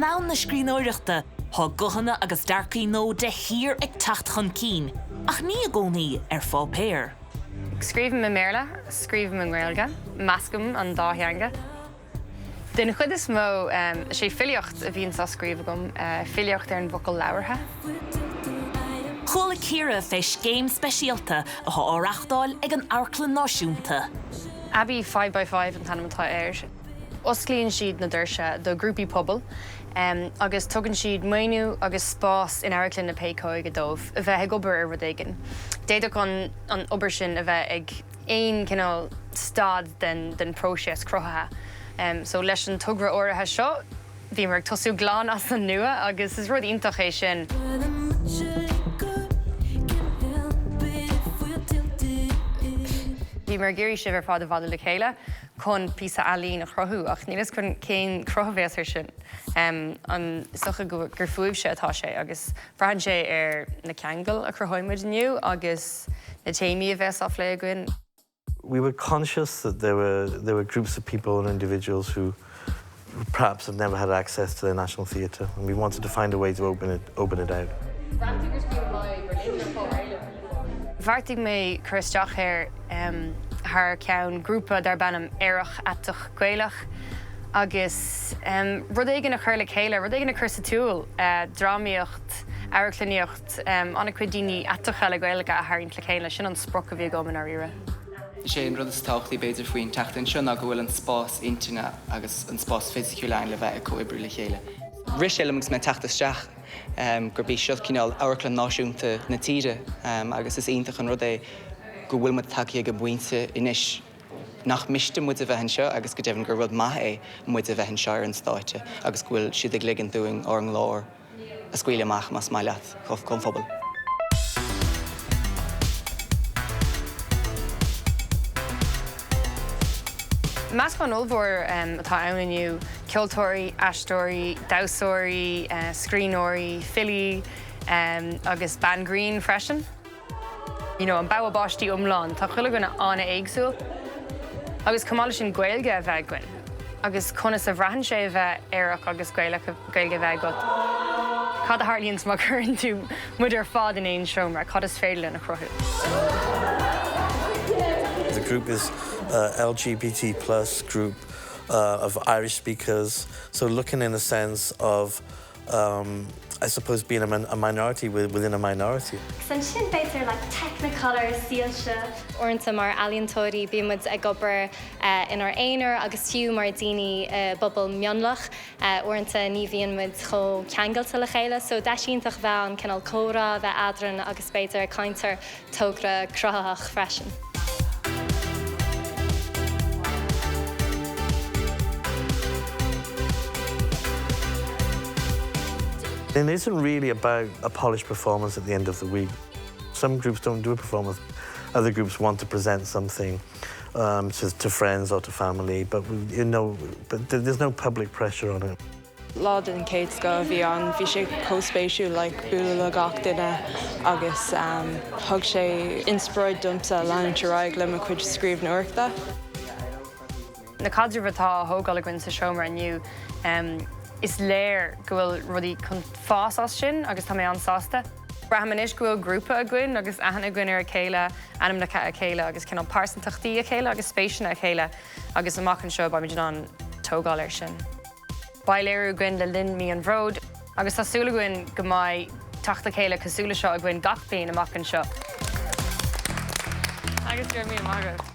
ndomhan na scríbhneoireachta, tá guthanna agus dearcaí nua de shíor ag teacht chun cinn, ach ní i gcónaí ar pháipéar. Scríobhaim i mBéarla, scríobhaim i nGaeilge, meascaim an dá theanga. Den chuid is mó, is é filíocht a bhíonns á scríobh agam, filíocht ar an bhfocal labhartha. Chuala Ciara fé scéim speisialta atá á reachtáil ag an Amharclann Náisiúnta. Abbey 5x5 an t-ainm atá air. Osclaíonn siad na doirse do ghrúpaí pobail agus tugann siad maoiniú agus spás in Amharclann na Péacóige dóibh a bheith ag obair ar rud éigin. D'fhéadfadh an obair sin a bheith ag. aon chineál staid den próiseas cruthaithe. So leis an togra áirithe seo, bhíomar ag tosú glan as an nua agus is rud iontach é sin. Bhíomar ag iarraidh sibh ar fad a bhailiú le chéile chun píosa ealaín a chruthú ach níl 'fhios againn cén cruth a bheas air sin. An is dócha gur fúibhse atá sé agus Braitheann sé ar na ceangail a chruthóidh muid inniu agus na téamaí a bheas á phlé againn. We were conscious that there were there were groups of people and individuals who perhaps have never had access to the National Theatre and we wanted to find a way to open it open it out. Bheartaigh mé cur isteach air thar ceann grúpa darb ainm Aerach Aiteach Gaelach agus rud éigin a chur le chéile, rud éigin a chur sa tsiúl, drámaíocht, amharclannaíocht, an-chuid daoine aiteacha le Gaeilge a tharraingt le chéile, sin an sprioc a bhí agam i ndáiríre. Is é an rud is tábhachtaí b'fhéidir faoin tseachtain seo ná go bhfuil an spás intinne agus an spás fisiciúil ann le bheith ag comhoibriú le chéile. Rith sé liom agus mé ag teacht isteach gurb í seo cineál amharclann náisiúnta na tíre agus is iontach an rud é go bhfuil muid tagtha ag an bpointe anois nach miste muid a bheith anseo agus go deimhin gur rud maith é muid a bheith anseo ar an stáitse agus go bhfuil siad ag ligean dúinn ár nglór a scaoileadh amach, más maith leat, chun an phobail. Meascán ollmhór atá ann inniu, ceoltóirí, aisteoirí, damhsóirí, scríbhneoirí, filí agus bean grinn freisin. You know, an bogha báistí iomlán, tá chuile dhuine an-éagsúil. Agus chomh maith leis sin Gaeilge a bheith againn agus conas a bhraitheann sé a bheith aerach agus Gaeilge a bheith agat. Cad a tharlaíonns má chuireann tú muid ar fad in aon seomra, cad is féidir linn a chruthú? The group is a LGBT plus group of Irish speakers, so looking in a sense of um, I suppose being a, a minority within a minority. Agus ansin b'fhéidir like Technicolor soilse. Uaireanta mar ealaíontóirí bíonn muid ag obair inár aonar agus fiú mar daoine i bpobal mionlach uaireanta ní bhíonn muid chomh ceangailte le chéile so deis iontach a bheith ann cineál comhrá a bheith eadrainn agus b'fhéidir ag caint ar togra cruthaitheach freisin. It isn't really about a polished performance at the end of the week. Some groups don't do a performance. Other groups want to present something um, to, to friends or to family, but you know, but there's no public pressure on it. Lá den chéad scoth a bhí ann. Bhí sé chomh spéisiúil like bualadh le gach duine agus thug sé inspioráid domsa leanúint ar aghaidh le mo chuid scríbhneoireachta. Na caidrimh atá á thógáil againn sa seomra inniu, is léir go bhfuil rudaí chun fás as sin agus tá mé an-sásta. Braithim anois go bhfuil grúpa againn agus aithne againn ar a chéile, ainmneacha a chéile agus cineál pearsantachtaí a chéile agus spéiseanna a chéile agus amach anseo beimid in ann tógáil air sin. Beidh léiriú againn le linn Mí an Bhróid agus tá súil againn go mbeidh teacht le chéile cosúil le seo againn gach bliain amach anseo. Agus go raibh míle maith agat.